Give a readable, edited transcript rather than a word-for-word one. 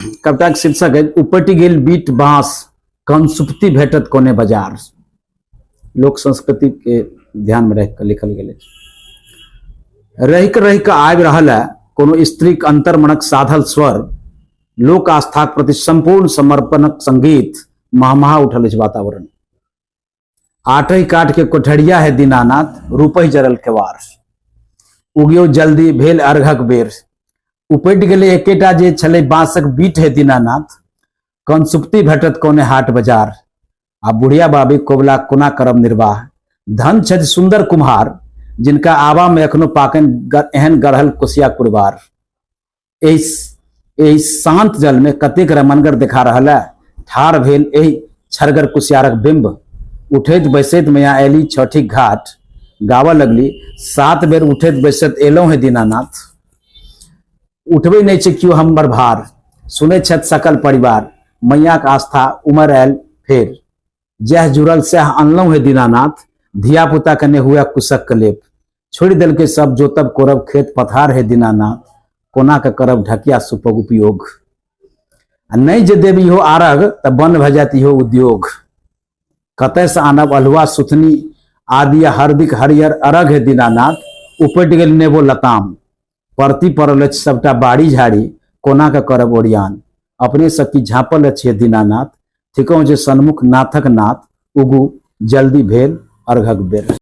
कविताक शीर्षक अछि उपटि गेल बीट बाँस कनसुपती भेटत कोने बाजार। लोक संस्कृति के ध्यान में राखि कऽ लिखल गेल अछि। रहि कऽ रहि कऽ आबि रहल है कोनो स्त्रीक अंतर्मनक साधल स्वर, लोक आस्थाक प्रति संपूर्ण समर्पणक संगीत महमहा उठल अछि वातावरण। आठही काठ के कोठरिया है दीनानाथ, रूपही जरल केवार। उगियो जल्दी भेल अर्घक बेर। उपटि गेलै एकेटा जे छलै बाँसक बीट है दीनानाथ, कनसुपती भेटत कोने हाट बाजार। आ बुढ़िया बाबी कोबला कोना करब निर्वाह। धन छथि सुंदर कुम्हार, जिनका आबा में एखनो पाकनि एहन गढ़ल कोसिया कुरबार। एहि एहि शांत जल में कतेक रमनगर देखा रहल है। ठाढ़ भेल एहि छरगर कुसियारक बिंब। उठैत बैसैत मैया एली छठिक घाट। गाबऽ लगली, 7 बेर उठैत बैसैत एलहुँ हे दीनानाथ। उठबै नहि छै केओ हमर भार। सुनैत छथि सकल परिवार। मैयाक आस्था उमड़ आयल फेर। जएह जुड़ल सएह अनलहुँ हे दीनानाथ। धिया पुता के नहि हुए कुशक के लेप। छोड़ि देलकै सब जोतब कोरब खेत पथार हे दीनानाथ। कोना के करब ढकिया सूपक उपयोग। आ नहि जे देब इहो आरग तऽ बंद भऽ जायत इहो उद्योग। कतयसँ आनब अल्हुआ सुथनी आदि हरदिक हरियर अरघ हे दीनानाथ। उपटि गेल नेबो लताम। परती पड़ल अछि सबटा बाड़ी झाड़ी। कोना के करब ओरियान। अपने सँ की झाँपल अछि हे दीनानाथ। थिकहुँ जे सन्मुख नाथक नाथ। उगू जल्दी भेल अर्घक बेर।